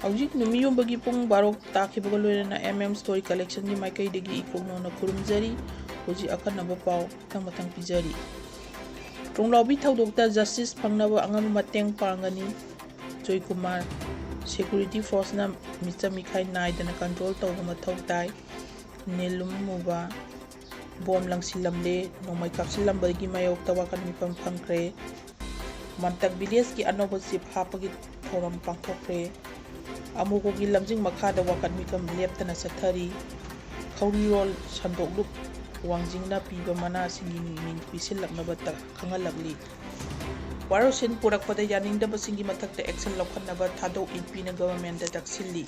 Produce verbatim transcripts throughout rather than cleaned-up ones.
ꯍꯧꯖꯤꯛ ꯅꯨꯃꯤꯠ ꯌꯨꯡꯕꯒꯤ ꯄꯨꯡ ꯕꯥꯔꯣ ꯇꯥꯈꯤꯕꯒ ꯂꯣꯏꯅꯅ M M Story Collectionꯒꯤ ꯃꯥꯏꯀꯩꯗꯒꯤ ꯏꯀꯣꯛ ꯅꯧꯅ ꯈꯨꯔꯨꯝꯖꯔꯤ꯫ ꯍꯧꯖꯤꯛ ꯑꯀꯟꯅꯕ ꯄꯥꯎ ꯃꯊꯪ ꯃꯊꯪ ꯄꯤꯖꯔꯤ꯫ ꯇꯣꯡꯂꯥꯎꯕꯤ ꯊꯧꯗꯣꯛꯇ justice ꯐꯪꯅꯕ ꯑꯉꯝꯕ ꯃꯇꯦꯡ ꯄꯥꯡꯒꯅꯤ꯫ ꯖꯣꯏꯀꯨꯃꯥꯔ, security forceꯅ ꯃꯤꯆꯝ ꯃꯤꯈꯥꯏ ꯅꯥꯏꯗꯅ control ꯇꯧꯕ ꯃꯊꯧ ꯇꯥꯏ꯫ ꯅꯦꯂꯨꯝ ꯃꯨꯕ, ꯕꯣꯝ ꯂꯪꯁꯤꯜꯂꯝꯂꯦ꯫ ꯅꯣꯡꯃꯩ ꯀꯥꯞꯁꯤꯜꯂꯝꯕꯒꯤ ꯃꯥꯌꯣꯛꯇ ꯋꯥꯀꯠ ꯃꯤꯐꯝ ꯐꯪꯈ꯭ꯔꯦ꯫ ꯃꯟꯇꯛ villageꯀꯤ ꯑꯅꯧꯕ chief ꯍꯥꯞꯄꯒꯤ ꯊꯧꯔꯝ ꯄꯥꯡꯊꯣꯛꯈ꯭ꯔꯦ꯫ ꯑꯃꯨꯕꯒꯤ ꯂꯝꯖꯤꯡ ꯃꯈꯥꯗ ꯋꯥꯀꯠ ꯃꯤꯐꯝ ꯂꯦꯞꯇꯅ ꯆꯠꯊꯔꯤ꯫ ꯈꯧꯔꯤꯔꯣꯜ ꯁꯟꯗꯣꯛꯂꯨꯞ ꯋꯥꯡꯖꯤꯡꯅ ꯄꯤꯕ ꯃꯅꯥꯁꯤꯡꯒꯤ ꯃꯤꯡ ꯄꯤꯁꯤꯜꯂꯛꯅꯕ ꯇ-, ꯈꯪꯍꯜꯂꯛꯂꯤ꯫ ꯋꯥꯔꯣꯏꯁꯤꯟ ꯄꯨꯔꯛꯄꯗ ꯌꯥꯅꯤꯡꯗꯕꯁꯤꯡꯒꯤ ꯃꯊꯛꯇ action ꯂꯧꯈꯠꯅꯕ ꯊꯥꯗꯣꯛ ꯏꯟꯄꯤꯅ governmentꯇ ꯇꯛꯁꯤꯜꯂꯤ꯫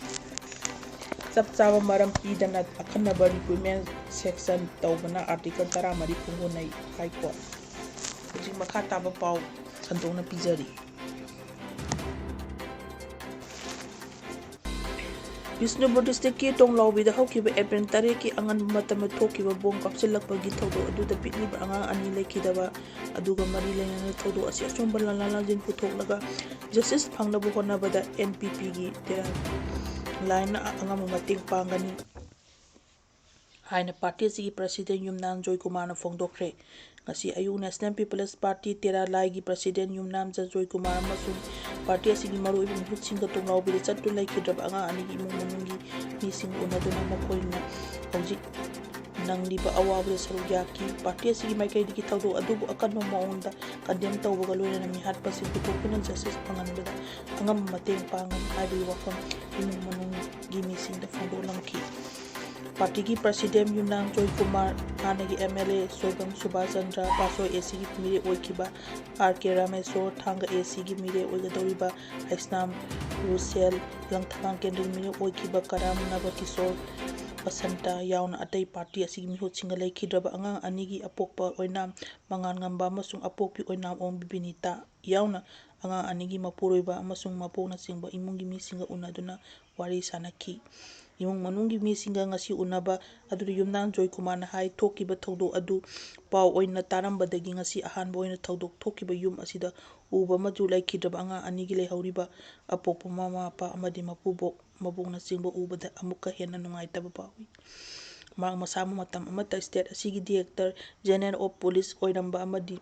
ꯆꯞ ꯆꯥꯕ ꯃꯔꯝ ꯄꯤꯗꯅ ꯑꯈꯟꯅꯕ recruitment sanction ꯇꯧꯕꯅ article ꯇꯔꯥꯃꯔꯤ ꯈꯣꯡꯒꯣꯟꯅꯩ High Court꯫ ꯍꯧꯖꯤꯛ ꯃꯈꯥ ꯇꯥꯕ ꯄꯥꯎ ꯁꯟꯗꯣꯛꯅ ꯄꯤꯖꯔꯤ꯫ ꯕꯤꯁꯅꯨꯄꯨꯔ districtꯀꯤ ꯇꯣꯡꯂꯥꯎꯕꯤꯗ ꯍꯧꯈꯤꯕ April ꯇꯔꯦꯠꯀꯤ ꯑꯉꯟꯕ ꯃꯇꯝꯗ ꯊꯣꯛꯈꯤꯕ ꯕꯣꯝ ꯀꯥꯞꯁꯤꯜꯂꯛꯄꯒꯤ ꯊꯧꯗꯣꯛ ꯑꯗꯨꯗ ꯄꯤꯛꯂꯤꯕ ꯑꯉꯥꯡ ꯑꯅꯤ ꯂꯩꯈꯤꯗꯕ ꯑꯗꯨꯒ ꯃꯔꯤ ꯂꯩꯅꯅ ꯊꯧꯗꯣꯛ ꯑꯁꯤ ꯑꯆꯨꯝꯕ ꯂꯥꯟꯂꯥ ꯂꯥꯟꯖꯤꯟ ꯄꯨꯊꯣꯛꯂꯒ justice ꯐꯪꯅꯕ ꯍꯣꯠꯅꯕꯗ N P Pꯒꯤ ꯇꯦꯔꯥ ꯂꯥꯏꯟꯅ ꯑꯉꯝꯕ ꯃꯇꯦꯡ ꯄꯥꯡꯒꯅꯤ ꯍꯥꯏꯅ party ꯑꯁꯤꯒꯤ president ꯌꯨꯝꯅꯥꯝ ꯖꯣꯏꯀꯨꯃꯥꯔꯅ ꯐꯣꯡꯗꯣꯛꯈ꯭ꯔꯦ꯫ ꯉꯁꯤ ꯑꯌꯨꯛ National People's Party ꯇꯦꯔꯥ ꯂꯥꯏꯒꯤ president ꯌꯨꯝꯅꯥꯝ ꯖꯣꯏꯀꯨꯃꯥꯔ ꯑꯃꯁꯨꯡ party ꯑꯁꯤꯒꯤ ꯃꯔꯨꯑꯣꯏꯕ ꯃꯤꯍꯨꯠꯁꯤꯡꯒ ꯇꯣꯡꯂꯥꯎꯕꯤꯗ ꯆꯠꯇꯨꯅ ꯂꯩꯈꯤꯗ꯭ꯔꯕ ꯑꯉꯥꯡ ꯑꯅꯤꯒꯤ ꯏꯃꯨꯡ ꯃꯅꯨꯡꯒꯤ ꯃꯤꯁꯤꯡ ꯎꯅꯗꯨꯅ ꯃꯈꯣꯏꯅ ꯍꯧꯖꯤꯛ ꯅꯪꯂꯤꯕ ꯑꯋꯥꯕꯗ ꯁꯔꯨꯛ ꯌꯥꯈꯤ꯫ Party ꯑꯁꯤꯒꯤ ꯃꯥꯏꯀꯩꯗꯒꯤ ꯊꯧꯗꯣꯛ ꯑꯗꯨꯕꯨ ꯑꯀꯟꯕ ꯃꯑꯣꯡꯗ condemn ꯇꯧꯕꯒ ꯂꯣꯏꯅꯅ ꯃꯤꯍꯥꯠꯄꯁꯤꯡ ꯄꯨꯊꯣꯛꯇꯨꯅ justice ꯐꯪꯍꯟꯕꯗ ꯑꯉꯝꯕ ꯃꯇꯦꯡ ꯄꯥꯡꯒꯅꯤ ꯍꯥꯏꯕꯒꯤ ꯋꯥꯐꯝ ꯏꯃꯨꯡ ꯃꯅꯨꯡꯒꯤ ꯃꯤꯁꯤꯡꯗ ꯐꯣꯡꯗꯣꯛꯂꯝꯈꯤ꯫ Partyꯒꯤ president ꯌꯨꯝꯅꯥꯝ ꯖꯣꯏꯀꯨꯃꯥꯔ, ꯍꯥꯟꯅꯒꯤ M L A Soibam Subhas Chandra, Patsoi A Cꯒꯤ ꯃꯤꯔꯦꯞ ꯑꯣꯏꯈꯤꯕ R K ꯔꯥꯃꯦꯁꯣꯔ, ꯊꯥꯡꯒ A Cꯒꯤ ꯃꯤꯔꯦꯞ ꯑꯣꯏꯒꯗꯧꯔꯤꯕ ꯍꯩꯁꯅꯥꯝ ꯔꯨꯁꯦꯜ, ꯂꯪꯊꯕꯥꯜ ꯀꯦꯟꯗ꯭ꯔꯒꯤ ꯃꯤꯔꯦꯞ ꯑꯣꯏꯈꯤꯕ ꯀꯔꯥꯝ ꯅꯕ ꯀꯤꯁꯣꯔ ꯕꯁꯟꯇ ꯌꯥꯎꯅ ꯑꯇꯩ party ꯑꯁꯤꯒꯤ ꯃꯤꯍꯨꯠꯁꯤꯡꯒ ꯂꯩꯈꯤꯗ꯭ꯔꯕ ꯑꯉꯥꯡ ꯑꯅꯤꯒꯤ ꯑꯄꯣꯛꯄ ꯑꯣꯏꯅꯥꯝ ꯃꯉꯥꯜ ꯉꯝꯕ ꯑꯃꯁꯨꯡ ꯑꯄꯣꯛꯄꯤ ꯑꯣꯏꯅꯥꯝ ꯑꯣꯡꯕꯤ ꯕꯤꯅꯤꯇꯥ ꯌꯥꯎꯅ ꯑꯉꯥꯡ ꯑꯅꯤꯒꯤ ꯃꯄꯨꯔꯣꯏꯕ ꯑꯃꯁꯨꯡ ꯃꯄꯣꯛꯅꯆꯤꯡꯕ ꯏꯃꯨꯡꯒꯤ ꯃꯤꯁꯤꯡꯒ ꯎꯅꯗꯨꯅ ꯋꯥꯔꯤ ꯁꯥꯅꯈꯤ꯫ ꯏꯃꯨꯡ ꯃꯅꯨꯡꯒꯤ ꯃꯤꯁꯤꯡꯒ ꯉꯁꯤ ꯎꯅꯕ ꯑꯗꯨꯗ ꯌꯨꯝꯅꯥꯝ ꯖꯣꯏꯀꯨꯃꯥꯔꯅ ꯍꯥꯏ, ꯊꯣꯛꯈꯤꯕ ꯊꯧꯗꯣꯛ ꯑꯗꯨ ꯄꯥꯎ ꯑꯣꯏꯅ ꯇꯥꯔꯝꯕꯗꯒꯤ ꯉꯁꯤ ꯑꯍꯥꯟꯕ ꯑꯣꯏꯅ ꯊꯧꯗꯣꯛ ꯊꯣꯛꯈꯤꯕ ꯌꯨꯝ ꯑꯁꯤꯗ ꯎꯕ ꯑꯃꯁꯨ ꯂꯩꯈꯤꯗ꯭ꯔꯕ ꯑꯉꯥꯡ ꯑꯅꯤꯒꯤ ꯂꯩꯍꯧꯔꯤꯕ ꯑꯄꯣꯛꯄ ꯃꯃꯥ ꯃꯄꯥ ꯑꯃꯗꯤ ꯃꯄꯨꯕꯣꯛ ꯃꯕꯣꯛꯅꯆꯤꯡꯕ ꯎꯕꯗ ꯑꯃꯨꯛꯀ ꯍꯦꯟꯅ ꯅꯨꯡꯉꯥꯏꯇꯕ ꯐꯥꯎꯏ꯫ ꯃꯍꯥꯛ ꯃꯁꯥꯕꯨ ꯃꯇꯝ ꯑꯃꯠꯇ state ꯑꯁꯤꯒꯤ director general of police ꯑꯣꯏꯔꯝꯕ ꯑꯃꯗꯤ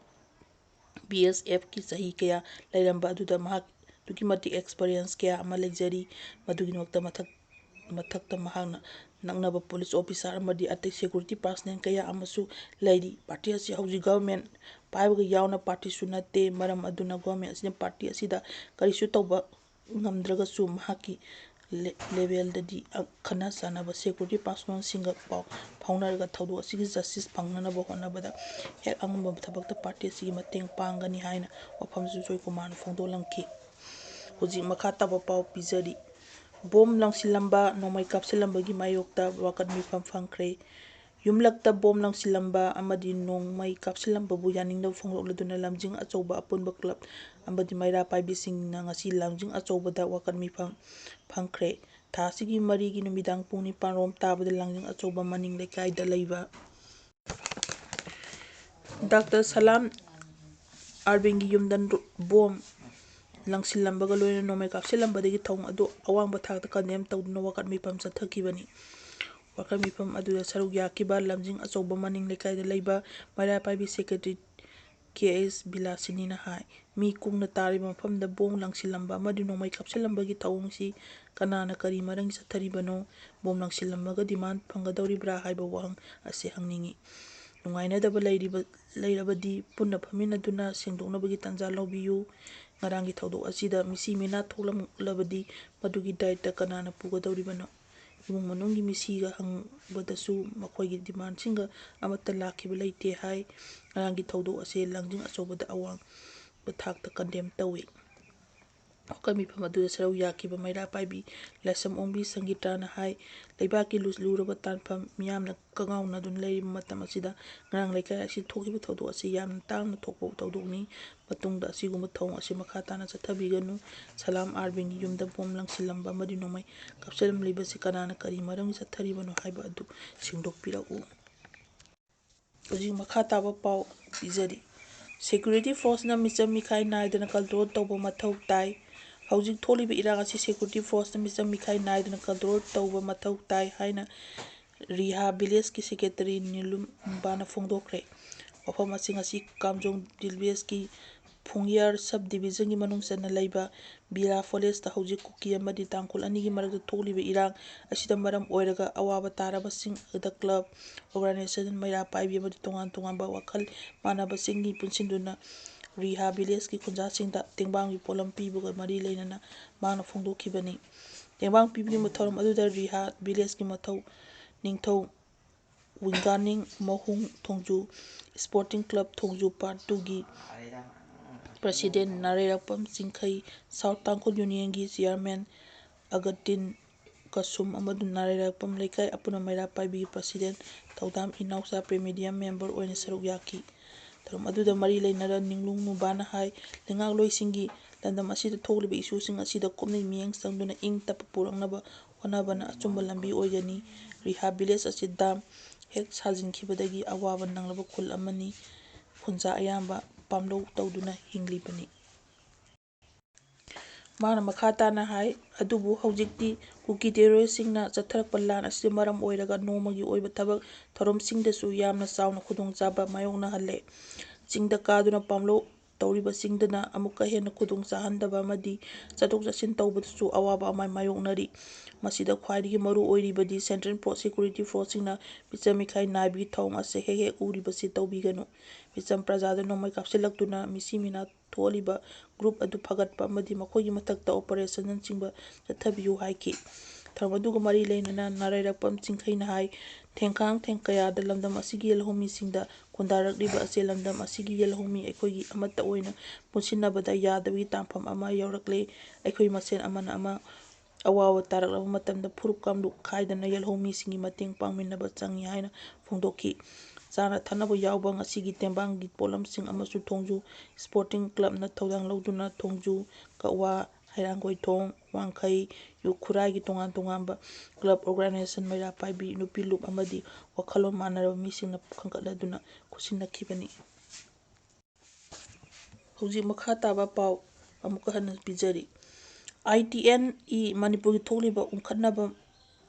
B S F ꯀꯤ ꯆꯍꯤ ꯀꯌꯥ ꯂꯩꯔꯝꯕ ꯑꯗꯨꯗ ꯃꯍꯥꯛ ꯑꯗꯨꯛꯀꯤ ꯃꯇꯤꯛ experience ꯀꯌꯥ ꯑꯃ ꯂꯩꯖꯔꯤ꯫ ꯃꯗꯨꯒꯤꯗꯃꯛꯇ ꯃꯊꯛ ꯃꯊꯛꯇ ꯃꯍꯥꯛꯅ ꯅꯛꯅꯕ police officer ꯑꯃꯗꯤ ꯑꯇꯩ security personnel ꯀꯌꯥ ꯑꯃꯁꯨ ꯂꯩꯔꯤ꯫ Party ꯑꯁꯤ ꯍꯧꯖꯤꯛ government ꯄꯥꯏꯕꯒ ꯌꯥꯎꯅ partyꯁꯨ ꯅꯠꯇꯦ꯫ ꯃꯔꯝ ꯑꯗꯨꯅ government ꯑꯁꯤꯅ party ꯑꯁꯤꯗ ꯀꯔꯤꯁꯨ ꯇꯧꯕ ꯉꯝꯗ꯭ꯔꯒꯁꯨ ꯃꯍꯥꯛꯀꯤ le-, levelꯗꯗꯤ ꯑ-, ꯈꯠꯅ ꯆꯩꯅꯕ security personnelꯁꯤꯡꯒ ꯄꯥꯎ ꯐꯥꯎꯅꯔꯒ ꯊꯧꯗꯣꯛ ꯑꯁꯤꯒꯤ justice ꯐꯪꯅꯅꯕ ꯍꯣꯠꯅꯕꯗ ꯍꯦꯛ ꯑꯉꯝꯕ ꯊꯕꯛꯇ party ꯑꯁꯤꯒꯤ ꯃꯇꯦꯡ ꯄꯥꯡꯒꯅꯤ ꯍꯥꯏꯅ ꯋꯥꯐꯝꯁꯨ ꯖꯣꯏꯀꯨꯃꯥꯔꯅ ꯐꯣꯡꯗꯣꯛꯂꯝꯈꯤ꯫ ꯍꯧꯖꯤꯛ ꯃꯈꯥ ꯇꯥꯕ ꯄꯥꯎ ꯄꯤꯖꯔꯤ꯫ Bomb ꯂꯪꯁꯤꯜꯂꯝꯕ, ꯅꯣꯡꯃꯩ ꯀꯥꯞꯁꯤꯜꯂꯝꯕꯒꯤ ꯃꯥꯌꯣꯛꯇ ꯋꯥꯀꯠ ꯃꯤꯐꯝ ꯐꯪꯈ꯭ꯔꯦ꯫ ꯌꯨꯝꯂꯛꯇ bomb ꯂꯪꯁꯤꯜꯂꯝꯕ ꯑꯃꯗꯤ ꯅꯣꯡꯃꯩ ꯀꯥꯞꯁꯤꯜꯂꯝꯕꯕꯨ ꯌꯥꯅꯤꯡꯗꯕ ꯐꯣꯡꯗꯣꯛꯂꯗꯨꯅ ꯂꯝꯖꯤꯡ ꯑꯆꯧꯕ ꯑꯄꯨꯟꯕ club ꯑꯃꯗꯤ ꯃꯩꯔꯥ ꯄꯥꯏꯕꯤꯁꯤꯡꯅ ꯉꯁꯤ ꯂꯝꯖꯤꯡ ꯑꯆꯧꯕꯗ ꯋꯥꯀꯠ ꯃꯤꯐꯝ ꯐꯪꯈ꯭ꯔꯦ꯫ ꯊꯥ ꯑꯁꯤꯒꯤ ꯃꯔꯤꯒꯤ ꯅꯨꯃꯤꯗꯥꯡ ꯄꯨꯡ ꯅꯤꯄꯥꯟ ꯔꯣꯝ ꯇꯥꯕꯗ ꯂꯝꯖꯤꯡ ꯑꯆꯧꯕ ꯃꯅꯤꯡ ꯂꯩꯀꯥꯏꯗ ꯂꯩꯕ Doctor ꯁꯂꯥꯝ ꯑꯔꯕꯤꯟꯒꯤ ꯌꯨꯝꯗ bomb ꯂꯪꯁꯤꯜꯂꯝꯕꯒ ꯂꯣꯏꯅꯅ ꯅꯣꯡꯃꯩ ꯀꯥꯞꯁꯤꯜꯂꯝꯕꯗꯒꯤ ꯊꯧꯑꯣꯡ ꯑꯗꯨ ꯑꯋꯥꯡꯕ ꯊꯥꯛꯇ condemn ꯇꯧꯗꯨꯅ ꯋꯥꯀꯠ ꯃꯤꯐꯝ ꯆꯠꯊꯈꯤꯕꯅꯤ꯫ ꯋꯥꯀꯠ ꯃꯤꯐꯝ ꯑꯗꯨꯗ ꯁꯔꯨꯛ ꯌꯥꯈꯤꯕ ꯂꯝꯖꯤꯡ ꯑꯆꯧꯕ ꯃꯅꯤꯡ ꯂꯩꯀꯥꯏꯗ ꯂꯩꯕ ꯃꯩꯔꯥ ꯄꯥꯏꯕꯤ secretary K S ꯕꯤꯂꯥꯁꯤꯅꯤꯅ ꯍꯥꯏ, ꯃꯤ ꯀꯨꯡꯅ ꯇꯥꯔꯤꯕ ꯃꯐꯝꯗ bomb ꯂꯪꯁꯤꯜꯂꯝꯕ ꯑꯃꯗꯤ ꯅꯣꯡꯃꯩ ꯀꯥꯞꯁꯤꯜꯂꯝꯕꯒꯤ ꯊꯧꯑꯣꯡꯁꯤ ꯀꯅꯥꯅ ꯀꯔꯤ ꯃꯔꯝꯒꯤ ꯆꯠꯊꯔꯤꯕꯅꯣ? Bomb ꯂꯪꯁꯤꯜꯂꯝꯃꯒ demand ꯐꯪꯒꯗꯧꯔꯤꯕ꯭ꯔꯥ ꯍꯥꯏꯕ ꯋꯥꯍꯪ ꯑꯁꯤ ꯍꯪꯅꯤꯡꯏ꯫ ꯅꯨꯡꯉꯥꯏꯅꯗꯕ ꯂꯩꯔꯤꯕ, ꯂꯩꯔꯕꯗꯤ ꯄꯨꯟꯅ ꯐꯝꯃꯤꯟꯅꯗꯨꯅ ꯁꯦꯡꯗꯣꯛꯅꯕꯒꯤ ꯇꯥꯟꯖꯥ ꯂꯧꯕꯤꯌꯨ꯫ ꯉꯔꯥꯡꯒꯤ ꯊꯧꯗꯣꯛ ꯑꯁꯤꯗ ꯃꯤꯁꯤ ꯃꯤꯅꯥ ꯊꯣꯛꯂꯝꯂꯕꯗꯤ ꯃꯗꯨꯒꯤ ꯗꯥꯏꯇ ꯀꯅꯥꯅ ꯄꯨꯒꯗꯧꯔꯤꯕꯅꯣ? ꯏꯃꯨꯡ ꯃꯅꯨꯡꯒꯤ ꯃꯤꯁꯤꯒ ꯍꯪꯕꯗꯁꯨ ꯃꯈꯣꯏꯒꯤ demand ꯁꯤꯡꯒ ꯑꯃꯠꯇ ꯂꯥꯛꯈꯤꯕ ꯂꯩꯇꯦ ꯍꯥꯏ꯫ ꯉꯔꯥꯡꯒꯤ ꯊꯧꯗꯣꯛ ꯑꯁꯤ ꯂꯥꯡꯖꯤꯡ ꯑꯆꯧꯕꯗ ꯑꯋꯥꯡꯕ ꯊꯥꯛꯇ condemn ꯇꯧꯏ꯫ ꯍꯧꯒꯠ ꯃꯤꯐꯝ ꯑꯗꯨꯗ ꯁꯔꯨꯛ ꯌꯥꯈꯤꯕ ꯃꯩꯔꯥ ꯄꯥꯏꯕꯤ ꯂꯥꯏꯁ꯭ꯔꯝ ꯑꯣꯡꯕꯤ ꯁꯪꯒꯤꯇꯥꯅ ꯍꯥꯏ, ꯂꯩꯕꯥꯛꯀꯤ ꯂꯨ-, ꯂꯨꯔꯕ ꯇꯥꯟꯐꯝ ꯃꯤꯌꯥꯝꯅ ꯀꯉꯥꯎꯅꯗꯨꯅ ꯂꯩꯔꯤꯕ ꯃꯇꯝ ꯑꯁꯤꯗ ꯉꯔꯥꯡ ꯂꯩꯀꯥꯏ ꯑꯁꯤꯗ ꯊꯣꯛꯈꯤꯕ ꯊꯧꯗꯣꯛ ꯑꯁꯤ ꯌꯥꯝꯅ ꯇꯥꯡꯅ ꯊꯣꯛꯄ ꯊꯧꯗꯣꯛꯅꯤ꯫ ꯃꯇꯨꯡꯗ ꯑꯁꯤꯒꯨꯝꯕ ꯊꯧꯑꯣꯡ ꯑꯁꯤ ꯃꯈꯥ ꯇꯥꯅ ꯆꯠꯊꯕꯤꯒꯅꯨ꯫ ꯁꯂꯥꯝ ꯑꯥꯔꯕꯤꯟꯒꯤ ꯌꯨꯝꯗ ꯕꯣꯝ ꯂꯪꯁꯤꯜꯂꯝꯕ ꯑꯃꯗꯤ ꯅꯣꯡꯃꯩ ꯀꯥꯞꯁꯤꯜꯂꯝꯂꯤꯕꯁꯤ ꯀꯅꯥꯅ ꯀꯔꯤ ꯃꯔꯝꯒꯤ ꯆꯠꯊꯔꯤꯕꯅꯣ ꯍꯥꯏꯕ ꯑꯗꯨ ꯁꯦꯡꯗꯣꯛꯄꯤꯔꯛꯎ꯫ ꯍꯧꯖꯤꯛ ꯃꯈꯥ ꯇꯥꯕ ꯄꯥꯎ ꯄꯤꯖꯔꯤ꯫ Security forceꯅ ꯃꯤꯆꯪ ꯃꯤꯈꯥꯏ ꯅꯥꯏꯗꯅ control ꯇꯧꯕ ꯃꯊꯧ ꯇꯥꯏ꯫ ꯍꯧꯖꯤꯛ ꯊꯣꯛꯂꯤꯕ ꯏꯔꯥꯡ ꯑꯁꯤ security forceꯅ ꯃꯤꯆꯪ ꯃꯤꯈꯥꯏ ꯅꯥꯏꯗꯅ control ꯇꯧꯕ ꯃꯊꯧ ꯇꯥꯏ ꯍꯥꯏꯅ ꯔꯤꯍꯥ villageꯀꯤ secretary ꯅꯤꯂꯨꯝ ꯃꯨꯝꯕꯥꯅ ꯐꯣꯡꯗꯣꯛꯈ꯭ꯔꯦ꯫ ꯋꯥꯐꯝ ꯑꯁꯤ ꯉꯁꯤ ꯀꯥꯝꯖꯣꯡ villageꯀꯤ ꯐꯨꯡꯌꯥꯔ sub divisionꯒꯤ ꯃꯅꯨꯡ ꯆꯟꯅ ꯂꯩꯕ ꯕꯤꯔꯥ forestꯇ ꯍꯧꯖꯤꯛ ꯀꯨꯀꯤ ꯑꯃꯗꯤ ꯇꯥꯡꯈꯨꯜ ꯑꯅꯤꯒꯤ ꯃꯔꯛꯇ ꯊꯣꯛꯂꯤꯕ ꯏꯔꯥꯡ ꯑꯁꯤꯗ ꯃꯔꯝ ꯑꯣꯏꯔꯒ ꯑꯋꯥꯕ ꯇꯥꯔꯕꯁꯤꯡ ꯑꯗꯨꯗ club, organization, ꯃꯩꯔꯥ ꯄꯥꯏꯕꯤ ꯑꯃꯗꯤ ꯇꯣꯉꯥꯟ ꯇꯣꯉꯥꯟꯕ ꯋꯥꯈꯜ ꯃꯥꯟꯅꯕꯁꯤꯡꯒꯤ ꯄꯨꯟꯁꯤꯟꯗꯨꯅ ꯔꯤꯍꯥ villageꯀꯤ ꯈꯨꯟꯖꯥꯁꯤꯡꯗ ꯇꯦꯡꯕꯥꯡꯒꯤ ꯄꯣꯠꯂꯝ ꯄꯤꯕꯒ ꯃꯔꯤ ꯂꯩꯅꯅ ꯃꯍꯥꯛꯅ ꯐꯣꯡꯗꯣꯛꯈꯤꯕꯅꯤ꯫ ꯇꯦꯡꯕꯥꯡ ꯄꯤꯕꯒꯤ ꯊꯧꯔꯝ ꯑꯗꯨꯗ ꯔꯤꯍꯥ villageꯀꯤ ꯃꯊꯧ ꯅꯤꯡꯊꯧ ꯋꯤꯡꯒꯥꯅꯤꯡ ꯃꯍꯨꯡ ꯊꯣꯡꯖꯨ sporting club ꯊꯣꯡꯖꯨ part twoꯒꯤ president ꯅꯥꯔꯩꯔꯥꯛꯄꯝ ꯆꯤꯡꯈꯩ, South ꯇꯥꯡꯈꯨꯜ unionꯒꯤ chairman ꯑꯒꯇꯤꯟ ꯀꯁꯨꯝ ꯑꯃꯗꯤ ꯅꯥꯔꯩꯔꯥꯛꯄꯝ ꯂꯩꯀꯥꯏ ꯑꯄꯨꯟꯕ ꯃꯩꯔꯥ ꯄꯥꯏꯕꯤꯒꯤ president ꯊꯧꯗꯥꯝ ꯏꯅꯥꯎꯆꯥ ꯄ꯭ꯔꯦꯃꯤꯗꯤꯌꯝ member ꯑꯣꯏꯅ ꯁꯔꯨꯛ ꯌꯥꯈꯤ꯫ ꯊꯧꯔꯝ ꯑꯗꯨꯗ ꯃꯔꯤ ꯂꯩꯅꯔ ꯅꯤꯡꯂꯨꯡ ꯅꯨꯕꯥꯅ ꯍꯥꯏ, ꯂꯩꯉꯥꯛꯂꯣꯏꯁꯤꯡꯒꯤ ꯂꯝꯗꯝ ꯑꯁꯤꯗ ꯊꯣꯛꯂꯤꯕ issueꯁꯤꯡ ꯑꯁꯤꯗ ꯀꯨꯞꯅ ꯃꯤꯠꯌꯦꯡ ꯆꯪꯗꯨꯅ ꯏꯪ ꯇꯞꯄ ꯄꯨꯔꯛꯅꯕ ꯍꯣꯠꯅꯕꯅ ꯑꯆꯨꯝꯕ ꯂꯝꯕꯤ ꯑꯣꯏꯒꯅꯤ꯫ ꯔꯤꯍꯥ village ꯑꯁꯤ dam ꯍꯦꯛ ꯁꯥꯖꯤꯟꯈꯤꯕꯗꯒꯤ ꯑꯋꯥꯕ ꯅꯪꯂꯕ ꯈꯨꯜ ꯑꯃꯅꯤ꯫ ꯈꯨꯟꯖꯥ ꯑꯌꯥꯝꯕ ꯄꯥꯝꯂꯧ ꯇꯧꯗꯨꯅ ꯍꯤꯡꯂꯤꯕꯅꯤ꯫ ꯃꯥꯅ ꯃꯈꯥ ꯇꯥꯅ ꯍꯥꯏ, ꯑꯗꯨꯕꯨ ꯍꯧꯖꯤꯛꯇꯤ ꯀꯨꯀꯤ terroristꯁꯤꯡꯅ ꯆꯠꯊꯔꯛꯄ ꯂꯥꯟ ꯑꯁꯤꯅ ꯃꯔꯝ ꯑꯣꯏꯔꯒ ꯅꯣꯡꯃꯒꯤ ꯑꯣꯏꯕ ꯊꯕꯛ ꯊꯧꯔꯝꯁꯤꯡꯗꯁꯨ ꯌꯥꯝꯅ ꯆꯥꯎꯅ ꯈꯨꯗꯣꯡꯆꯥꯕ ꯃꯥꯌꯣꯛꯅꯍꯜꯂꯦ꯫ ꯆꯤꯡꯗ ꯀꯥꯗꯨꯅ ꯄꯥꯝꯂꯧ ꯇꯧꯔꯤꯕꯁꯤꯡꯗꯅ ꯑꯃꯨꯛꯀ ꯍꯦꯟꯅ ꯈꯨꯗꯣꯡ ꯆꯥꯍꯟꯗꯕ ꯑꯃꯗꯤ ꯆꯠꯊꯣꯛ ꯆꯠꯁꯤꯟ ꯇꯧꯕꯗꯁꯨ ꯑꯋꯥꯕ ꯑꯃ ꯃꯥꯌꯣꯛꯅꯔꯤ꯫ ꯃꯁꯤꯗ ꯈ꯭ꯋꯥꯏꯗꯒꯤ ꯃꯔꯨ ꯑꯣꯏꯔꯤꯕꯗꯤ central force, security forceꯁꯤꯡꯅ ꯃꯤꯆꯪ ꯃꯤꯈꯥꯏ ꯅꯥꯏꯕꯒꯤ ꯊꯧꯑꯣꯡ ꯑꯁꯤ ꯍꯦꯛ ꯍꯦꯛ ꯎꯔꯤꯕꯁꯤ ꯇꯧꯕꯤꯒꯅꯨ꯫ ꯃꯤꯆꯝ ꯄ꯭ꯔꯖꯥꯗ ꯅꯣꯡꯃꯩ ꯀꯥꯞꯁꯤꯜꯂꯛꯇꯨꯅ ꯃꯤꯁꯤ ꯃꯤꯅꯥ ꯊꯣꯛꯍꯜꯂꯤꯕ group ꯑꯗꯨ ꯐꯒꯠꯄ ꯑꯃꯗꯤ ꯃꯈꯣꯏꯒꯤ ꯃꯊꯛꯇ operationꯅꯆꯤꯡꯕ ꯆꯠꯊꯕꯤꯌꯨ ꯍꯥꯏꯈꯤ꯫ ꯊꯧꯔꯝ ꯑꯗꯨꯒ ꯃꯔꯤ ꯂꯩꯅꯅ ꯅꯥꯔꯩꯔꯛꯄꯝ ꯆꯤꯡꯈꯩꯅ ꯍꯥꯏ, ꯊꯦꯡꯈꯥꯡ ꯊꯦꯡ ꯀꯌꯥꯗ ꯂꯝꯗꯝ ꯑꯁꯤꯒꯤ ꯂꯧꯃꯤꯁꯤꯡꯗ ꯈꯨꯟꯗꯥꯔꯛꯂꯤꯕ ꯑꯆꯦꯜ ꯂꯝꯗꯝ ꯑꯁꯤꯒꯤ ꯌꯦꯜꯍꯧꯃꯤ ꯑꯩꯈꯣꯏꯒꯤ ꯑꯃꯠꯇ ꯑꯣꯏꯅ ꯄꯨꯟꯁꯤꯟꯅꯕꯗ ꯌꯥꯗꯕꯒꯤ ꯇꯥꯟꯐꯝ ꯑꯃ ꯌꯥꯎꯔꯛꯂꯦ꯫ ꯑꯩꯈꯣꯏ ꯃꯁꯦꯟ ꯑꯃꯅ ꯑꯃ ꯑꯋꯥꯕ ꯇꯥꯔꯛꯂꯕ ꯃꯇꯝꯗ ꯐꯨꯔꯨꯞ ꯀꯥꯡꯂꯨꯞ ꯈꯥꯏꯗꯅ ꯌꯦꯜꯍꯧꯃꯤꯁꯤꯡꯒꯤ ꯃꯇꯦꯡ ꯄꯥꯡꯃꯤꯟꯅꯕ ꯆꯪꯏ ꯍꯥꯏꯅ ꯐꯣꯡꯗꯣꯛꯈꯤ꯫ ꯆꯥꯅ ꯊꯛꯅꯕ ꯌꯥꯎꯕ ꯉꯁꯤꯒꯤ ꯇꯦꯡꯕꯥꯡꯒꯤ ꯄꯣꯠꯂꯝꯁꯤꯡ ꯑꯃꯁꯨꯡ ꯊꯣꯡꯖꯨ ꯁ꯭ꯄꯣꯔꯇꯤꯡ ꯀ꯭ꯂꯕꯅ ꯊꯧꯗꯥꯡ ꯂꯧꯗꯨꯅ ꯊꯣꯡꯖꯨ, ꯀꯛꯋꯥ, ꯍꯩꯔꯥꯡꯒꯣꯏꯊꯣꯡ, ꯋꯥꯡꯈꯩ, ꯌꯨꯈꯨꯔꯥꯏꯒꯤ ꯇꯣꯉꯥꯟ ꯇꯣꯉꯥꯟꯕ ꯀ꯭ꯂꯕ ꯑꯣꯔꯒꯅꯥꯏꯖꯦꯁꯟ, ꯃꯩꯔꯥ ꯄꯥꯏꯕꯤ, ꯅꯨꯄꯤ ꯂꯨꯞ ꯑꯃꯗꯤ ꯋꯥꯈꯜꯂꯣꯟ ꯃꯥꯟꯅꯔꯕ ꯃꯤꯁꯤꯡꯅ ꯈꯟꯒꯠꯂꯗꯨꯅ ꯈꯨꯠꯁꯤꯟꯅꯈꯤꯕꯅꯤ꯫ ꯍꯧꯖꯤꯛ ꯃꯈꯥ ꯇꯥꯕ ꯄꯥꯎ ꯑꯃꯨꯛꯀ ꯍꯟꯅ ꯄꯤꯖꯔꯤ꯫ ꯑꯥꯏ ꯇꯤ ꯑꯦꯟ ꯏ ꯃꯅꯤꯄꯨꯔꯒꯤ ꯊꯣꯛꯂꯤꯕ ꯎꯪꯈꯠꯅꯕ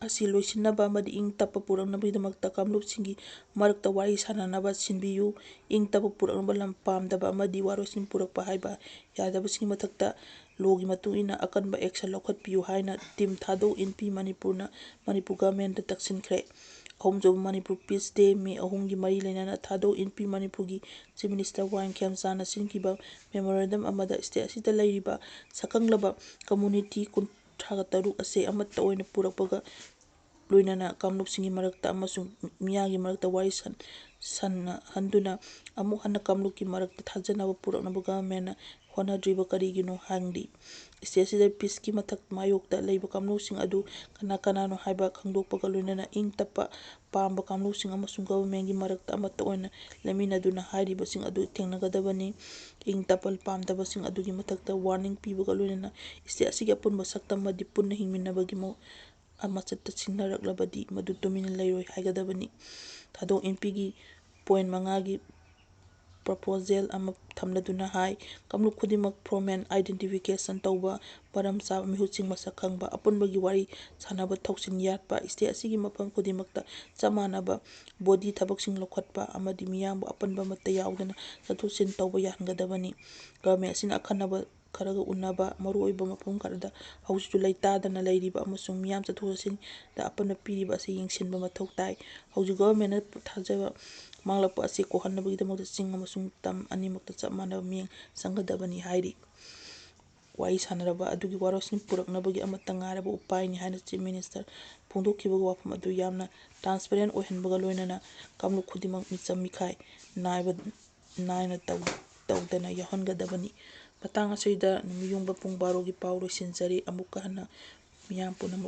ꯑꯁꯤ ꯂꯣꯏꯁꯤꯟꯅꯕ ꯑꯃꯗꯤ ꯏꯪ ꯇꯞꯄ ꯄꯨꯔꯛꯅꯕꯒꯤꯗꯃꯛꯇ ꯀꯥꯡꯂꯨꯞꯁꯤꯡꯒꯤ ꯃꯔꯛꯇ ꯋꯥꯔꯤ ꯁꯥꯅꯅꯕ ꯁꯤꯟꯕꯤꯌꯨ꯫ ꯏꯪ ꯇꯞꯄ ꯄꯨꯔꯛꯅꯕ ꯂꯝ ꯄꯥꯝꯗꯕ ꯑꯃꯗꯤ ꯋꯥꯔꯣꯏꯁꯤꯟ ꯄꯨꯔꯛꯄ ꯍꯥꯏꯕ ꯌꯥꯗꯕꯁꯤꯡꯒꯤ ꯃꯊꯛꯇ ꯂꯣꯒꯤ ꯃꯇꯨꯡ ꯏꯟꯅ ꯑꯀꯟꯕ ꯑꯦꯛꯁꯟ ꯂꯧꯈꯠꯄꯤꯌꯨ ꯍꯥꯏꯅ ꯇꯤꯝ ꯊꯥꯗꯣꯛ ꯏꯟꯄꯤ ꯃꯅꯤꯄꯨꯔꯅ ꯃꯅꯤꯄꯨꯔ ꯒꯚꯔꯟꯃꯦꯟꯠꯇ ꯇꯛꯁꯤꯟꯈ꯭ꯔꯦ꯫ ꯑꯍꯨꯝꯁꯨꯕ ꯃꯅꯤꯄꯨꯔ ꯄꯤꯁ ꯗꯦ ꯃꯦ ꯑꯍꯨꯝꯒꯤ ꯃꯔꯤ ꯂꯩꯅꯅ ꯊꯥꯗꯣꯛ ꯏꯟꯄꯤ ꯃꯅꯤꯄꯨꯔꯒꯤ ꯆꯤꯐ ꯃꯤꯅꯤꯁꯇꯔ ꯋꯥꯏ ꯈꯦꯝꯆꯥꯟꯅ ꯁꯤꯟꯈꯤꯕ ꯃꯦꯃꯣꯔꯦꯟꯗꯝ ꯑꯃꯗ ꯁ꯭ꯇꯦꯠ ꯑꯁꯤꯗ ꯂꯩꯔꯤꯕ ꯁꯛꯈꯪꯂꯕ ꯀꯝꯃꯨꯅꯤꯇꯤ ꯀꯨꯟꯊ꯭ꯔꯥꯒ ꯇꯔꯨꯛ ꯑꯁꯦ ꯑꯃꯠꯇ ꯑꯣꯏꯅ ꯄꯨꯔꯛꯄꯒ ꯂꯣꯏꯅꯅ ꯀꯥꯡꯂꯨꯞꯁꯤꯡꯒꯤ ꯃꯔꯛꯇ ꯑꯃꯁꯨꯡ ꯃꯤꯌꯥꯝꯒꯤ ꯃꯔꯛꯇ ꯋꯥꯔꯤ ꯁꯥꯟ-, ꯁꯥꯟꯅꯍꯟꯗꯨꯅ ꯑꯃꯨꯛ ꯍꯟꯅ ꯀꯥꯡꯂꯨꯞꯀꯤ ꯃꯔꯛꯇ ꯊꯥꯖꯅꯕ ꯄꯨꯔꯛꯅꯕ ꯒꯚꯔꯟꯃꯦꯟꯠꯅ ꯍꯣꯠꯅꯗ꯭ꯔꯤꯕ ꯀꯔꯤꯒꯤꯅꯣ ꯍꯪꯂꯤ꯫ ꯁ꯭ꯇꯦꯠ ꯑꯁꯤꯗ ꯄꯤꯁꯀꯤ ꯃꯊꯛ ꯃꯥꯌꯣꯛꯇ ꯂꯩꯕ ꯀꯥꯡꯂꯨꯞꯁꯤꯡ ꯑꯗꯨ ꯀꯅꯥ ꯀꯅꯥꯅꯣ ꯍꯥꯏꯕ ꯈꯪꯗꯣꯛꯄꯒ ꯂꯣꯏꯅꯅ ꯏꯪ ꯇꯞꯄ ꯄꯥꯝꯕ ꯀꯥꯡꯂꯨꯞꯁꯤꯡ ꯑꯃꯁꯨꯡ ꯒꯚꯔꯟꯃꯦꯟꯠꯀꯤ ꯃꯔꯛꯇ ꯑꯃꯠꯇ ꯑꯣꯏꯅ ꯂꯦꯞꯃꯤꯟꯅꯗꯨꯅ ꯍꯥꯏꯔꯤꯕꯁꯤꯡ ꯑꯗꯨ ꯊꯦꯡꯅꯒꯗꯕꯅꯤ꯫ ꯏꯪ ꯇꯞꯄ ꯄꯥꯝꯗꯕꯁꯤꯡ ꯑꯗꯨꯒꯤ ꯃꯊꯛꯇ ꯋꯥꯔꯅꯤꯡ ꯄꯤꯕꯒ ꯂꯣꯏꯅꯅ ꯁ꯭ꯇꯦꯠ ꯑꯁꯤꯒꯤ ꯑꯄꯨꯟꯕ ꯁꯛꯇꯝ ꯑꯃꯗꯤ ꯄꯨꯟꯅ ꯍꯤꯡꯃꯤꯟꯅꯕꯒꯤ ꯃꯑꯣꯡ ꯑꯃ ꯆꯠꯇ ꯁꯤꯡꯅꯔꯛꯂꯕꯗꯤ ꯃꯗꯨ ꯇꯨꯃꯤꯟꯅ ꯂꯩꯔꯣꯏ ꯍꯥꯏꯒꯗꯕꯅꯤ꯫ ꯊꯥꯗꯣꯛ ꯏꯟꯄꯤꯒꯤ ꯄꯣꯏꯟꯠ ꯃꯉꯥꯒꯤ ꯄ꯭ꯔꯣꯄꯣꯖꯦꯜ ꯑꯃ ꯊꯝꯂꯗꯨꯅ ꯍꯥꯏ, ꯀꯥꯡꯂꯨꯞ ꯈꯨꯗꯤꯡꯃꯛ ꯐꯣꯔꯃꯦꯜ ꯑꯥꯏꯗꯦꯟꯇꯤꯐꯤꯀꯦꯁꯟ ꯇꯧꯕ, ꯃꯔꯝ ꯆꯥꯕ ꯃꯤꯍꯨꯠꯁꯤꯡ ꯃꯁꯛ ꯈꯪꯕ, ꯑꯄꯨꯟꯕꯒꯤ ꯋꯥꯔꯤ ꯁꯥꯅꯕ ꯊꯧꯁꯤꯟ ꯌꯥꯠꯄ, ꯁ꯭ꯇꯦꯠ ꯑꯁꯤꯒꯤ ꯃꯐꯝ ꯈꯨꯗꯤꯡꯃꯛꯇ ꯆꯞ ꯃꯥꯟꯅꯕ ꯕꯣꯗꯤ ꯊꯕꯛꯁꯤꯡ ꯂꯧꯈꯠꯄ ꯑꯃꯗꯤ ꯃꯤꯌꯥꯝꯕꯨ ꯑꯄꯟꯕ ꯑꯃꯠꯇ ꯌꯥꯎꯗꯅ ꯆꯠꯊꯣꯛ ꯆꯠꯁꯤꯟ ꯇꯧꯕ ꯌꯥꯍꯟꯒꯗꯕꯅꯤ꯫ ꯒꯚꯔꯟꯃꯦꯟꯠ ꯑꯁꯤꯅ ꯑꯈꯟꯅꯕ ꯈꯔꯒ ꯎꯅꯕ, ꯃꯔꯨꯑꯣꯏꯕ ꯃꯐꯝ ꯈꯔꯗ ꯍꯧꯖꯤꯛꯁꯨ ꯂꯩꯇꯥꯗꯅ ꯂꯩꯔꯤꯕ ꯑꯃꯁꯨꯡ ꯃꯤꯌꯥꯝ ꯆꯠꯊꯣꯛ ꯆꯠꯁꯤꯟꯗ ꯑꯄꯟꯕ ꯄꯤꯔꯤꯕ ꯑꯁꯤ ꯌꯦꯡꯁꯤꯟꯕ ꯃꯊꯧ ꯇꯥꯏ꯫ ꯍꯧꯖꯤꯛ ꯒꯚꯔꯟꯃꯦꯟꯠꯅ ꯊꯥꯖꯕ ꯃꯥꯡꯂꯛꯄ ꯑꯁꯤ ꯀꯣꯛꯍꯟꯅꯕꯒꯤꯗꯃꯛꯇ ꯆꯤꯡ ꯑꯃꯁꯨꯡ ꯇꯝ ꯑꯅꯤꯃꯛꯇ ꯆꯞ ꯃꯥꯟꯅꯕ ꯃꯤꯠꯌꯦꯡ ꯆꯪꯒꯗꯕꯅꯤ ꯍꯥꯏꯔꯤ꯫ ꯋꯥꯔꯤ ꯁꯥꯟꯅꯔꯕ ꯑꯗꯨꯒꯤ ꯋꯥꯔꯣꯏꯁꯤꯟ ꯄꯨꯔꯛꯅꯕꯒꯤ ꯑꯃꯠꯇ ꯉꯥꯏꯔꯕ ꯎꯄꯥꯏꯅꯤ ꯍꯥꯏꯅ Chief Minister ꯐꯣꯡꯗꯣꯛꯈꯤꯕꯒꯤ ꯋꯥꯐꯝ ꯑꯗꯨ ꯌꯥꯝꯅ transparent ꯑꯣꯏꯍꯟꯕꯒ ꯂꯣꯏꯅꯅ ꯀꯥꯡꯂꯨꯞ ꯈꯨꯗꯤꯡꯃꯛ ꯃꯤꯆꯝ ꯃꯤꯈꯥꯏ ꯅꯥꯏꯕ ꯅꯥꯏꯅ ꯇꯧ-, ꯇꯧꯗꯅ ꯌꯥꯎꯍꯟꯒꯗꯕꯅꯤ꯫ ꯃꯇꯥꯡ ꯑꯁꯤꯗ ꯅꯨꯃꯤꯠ ꯌꯨꯡꯕ ꯄꯨꯡ ꯕꯥꯔꯣꯒꯤ ꯄꯥꯎ ꯂꯣꯏꯁꯤꯟꯖꯔꯤ꯫ ꯑꯃꯨꯛꯀ ꯍꯟꯅ ꯃꯤꯌꯥꯝ ꯄꯨꯝꯅꯃꯛ